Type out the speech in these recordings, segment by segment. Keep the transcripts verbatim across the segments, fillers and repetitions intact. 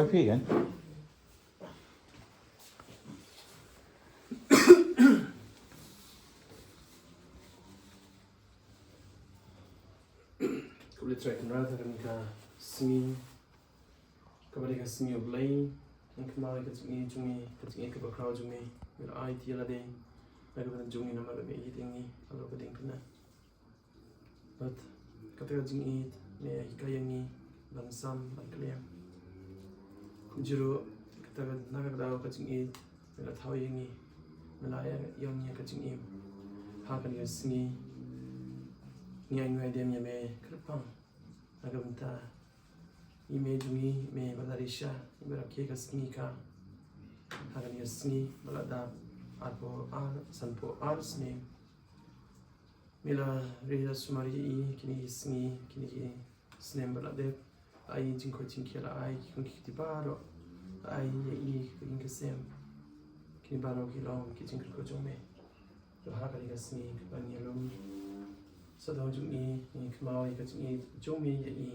Okay, kan? Khublei Trai Kynrad ha kane ka sngi kaba dei ka sngi U Blei. Ngi kynmaw ïa ka jingïeit jong me, ka jingïeit kaba khraw jong me. Me la ai ïa lade na ka bynta jong ngi namar ba me ïeit ïa ngi halor ka diengphna. Bad kata ka jingïeit me hikai ïa ngi ban sam ban kylliang. Kumjuh ruh kata ka, na kata ka daw ka jingïeit me la thaw ïa ngi, me la ïa ïong ïa ka jingim. Ha kane ka sngi ngi ainguh aidem ïa me kyrpang na ka bynta i mei jong ngi, i mei Badarisha, i ba la khie ka sngi ka ha kane ka sngi ba la dap arphew ar, sanphew ar snem. Me la ri la sumar ïa i kine ki sngi, kine ki snem ba la dep. La ai jingkoit jingkhiah, la ai ki khun ki kti baroh, la ai ïa i ka ïing ka sem. Kine baroh ki long ki jingkyrkhu jong me. To ha kane ka sngi kaba ngi ïalum sawdong jong i, ngi kynmaw ïa ka jingïeit jong me ïa i.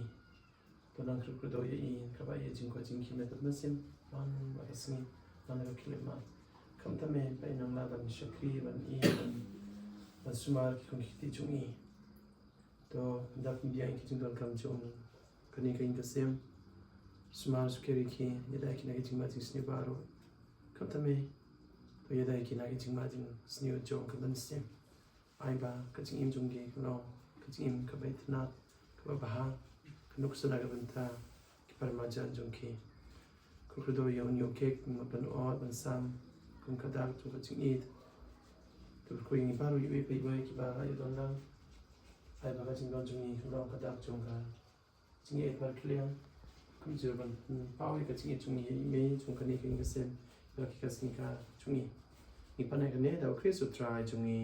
To nang kyrkhu kyrdoh ïa i, kaba ïa jingkoit jingkhiah me tap mynsiem man la ka sngi, man la ka khyllipmat. Khamtam me pynang la ban shakri, ban i, ban, ban sumar ki khun ki kti jong i. To da pynbiang ki jingdonkam jong kane ka ïing ka sem. Sumar sukher ïa ki, ïada ïa ki na ki jingmad jingsniew baroh. Khamtam me to ïada ïa ki na ki jingmad jingsniew jong ka mynsiem. Ai ba ka jingim jong ki kan long ka jingim kaba itynnad, kaba bha, ka nuksa na ka bynta ki para marjan jong ki. Kyrkhu kyrdoh ïa une u cake, ban ot ban sam kum ka dak jong ka jingïeit. To kyrkhu ïa ngi baroh, ïa uwei pa uwei kiba la ïa don lang. Ai ba ka jingdon jong ngi kan long ka dak jong ka jingïeit markylliang. Kumjuh ban paw ïa ka jingïeit jong ngi ïa i mei jong kane ka ïing ka sem, ïa ka sngi ka jong ngi. Ngi pan ïa kane da U Khrist U Trai jong ngi.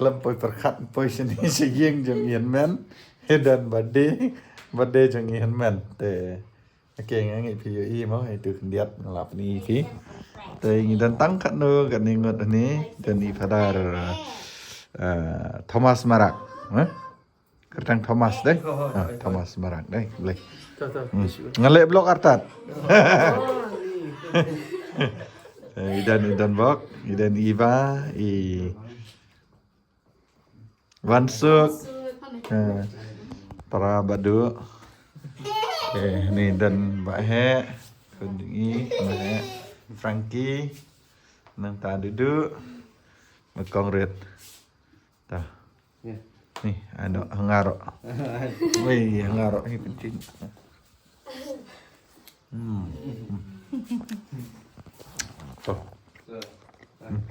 Khlem poi pyrkhat poi shane sha ïing jong i hynmen. Hi don birthday, birthday jong i hynmen. Te, okay, nga ngeit phi ïohi mo, itu khyndiat nga la pyni phi. Te ngi don tang katno, katne ngut hangne, don i Father, uh, Thomas Marak. Eh? Kyrteng Thomas dei. Oh, oh, Ah, oh, oh. Thomas Marak dei. Blei. Tahu, tahu. Hmm. Yes, sir. Nga leh blog artat. Oh, ni. Eh, i don, i don bok, i don Eva, i Wansuk. Eh, para Badu. Eh, ni don Bah Heh. Khun jong i, Bah Heh. Frankie. Nangta Dudu. Mekong Rit. Ta. Ya. Ni, ano, hangaro. Wei, hangaro. Ni penting. Hmm. Tuh. Hmm.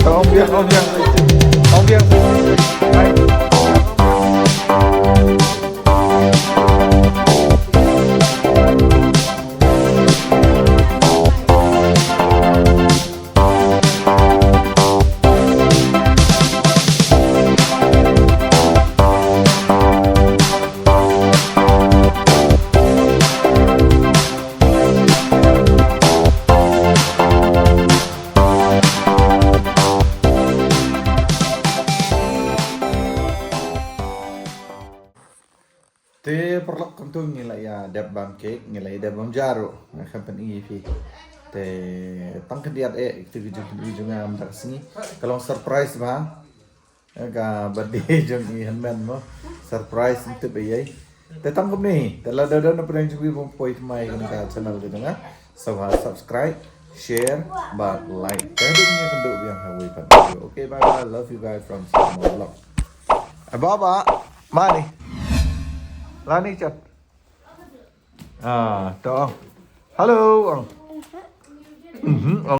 Ambiance, ambiance. Ambiance. Te paralok, kumto ngi la ïa dep bam cake, ngi la ïa dep bam ja ruh. Nga khlem pyni ïa phi. Te tang khyndiat eh, kito ki jingpyni jong nga mynta ka sngi. Ka long surprise bha. Ka birthday jong i hynmen mo. Surprise, ym tip ei ei. Te tang kumne, te lada don na pdeng jong phi bym poi thymmai ïa ka channel ka jong nga, sngewbha subscribe, share bad like. Te haduh ngi kynduh biang ha kawei pat video. Okay, bye bye. Love you guys from Singapore vlog. Eh, baba, mani. Lani chat. Ah, to. Hello, ang. Mhm,